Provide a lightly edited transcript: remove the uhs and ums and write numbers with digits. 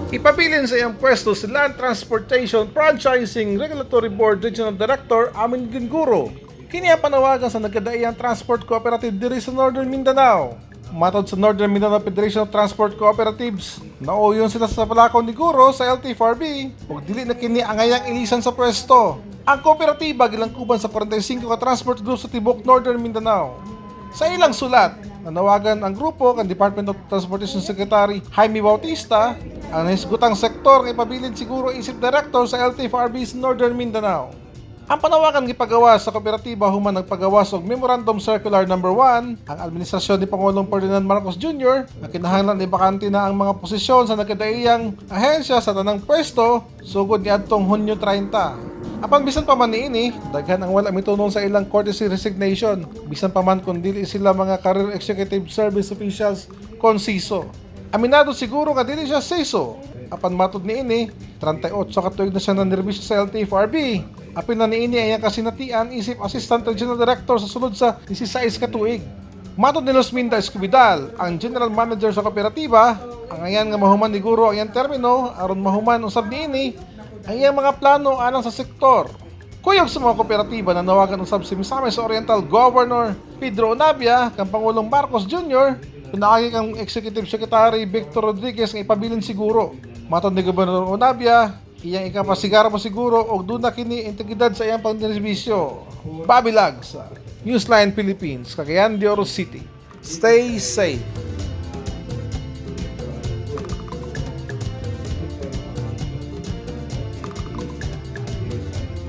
Ipabilin sa iyang pwesto si Land Transportation Franchising Regulatory Board Regional Director Aminuddin Guro. Kini ang panawagan sa nagkadaiyang Transport Cooperative diri sa Northern Mindanao. Matod sa Northern Mindanao Federation of Transport Cooperatives, nauyon sila sa palakaw ni Guro sa LTFRB ug dili na kini angayang ilisan sa pwesto. Ang kooperatiba gilangkuban sa 45 ka transport group sa tibok Northern Mindanao. Sa ilang sulat, nanawagan ang grupo kan Department of Transportation Secretary Jaime Bautista ang nahisgutang sektor nga ipabilin si Guro isip director sa LTFRB sa Northern Mindanao. Ang panawagan gipagawa sa kooperatiba human nagpagawas og Memorandum Circular Number 1 ang administrasyon ni Pangulong Ferdinand Marcos Jr. na kinahanglan ibakante na ang mga posisyon sa nagkadaiyang ahensya sa tanang pwesto sugod niadtong Hunyo 30. Apan bisan pa man niini, daghan ang wala mitunon sa ilang courtesy resignation, bisan pa man kung dili sila mga career executive service officials kon CESO. Aminado si Guro nga dili siya CESO. Apan matod niini, 38 ka tuig na siya nanerbisyo sa LTFRB. Apil na niini ang iyang kasinatian isip Assistant Regional Director sa sulod sa 16 ka tuig. Matod ni Losminda Escobidal, ang General Manager sa kooperatiba, angayan nga mahuman ni Guro ang iyang termino aron mahuman usab niini ang iyang mga plano alang sa sektor. Kuyog sa mga kooperatiba, nanawagan usab si Misamis Oriental Governor Pedro Onabia kang Pangulong Marcos Jr. pinaagi kang Executive Secretary Victor Rodriguez nga ipabilin si Guro. Matod ni Gobernador Onabia, iyang ikapasigara po si Guro og duna kini integridad sa iyang pagserbisyo. Bobby Lag sa Newsline Philippines, Cagayan de Oro City. Stay safe.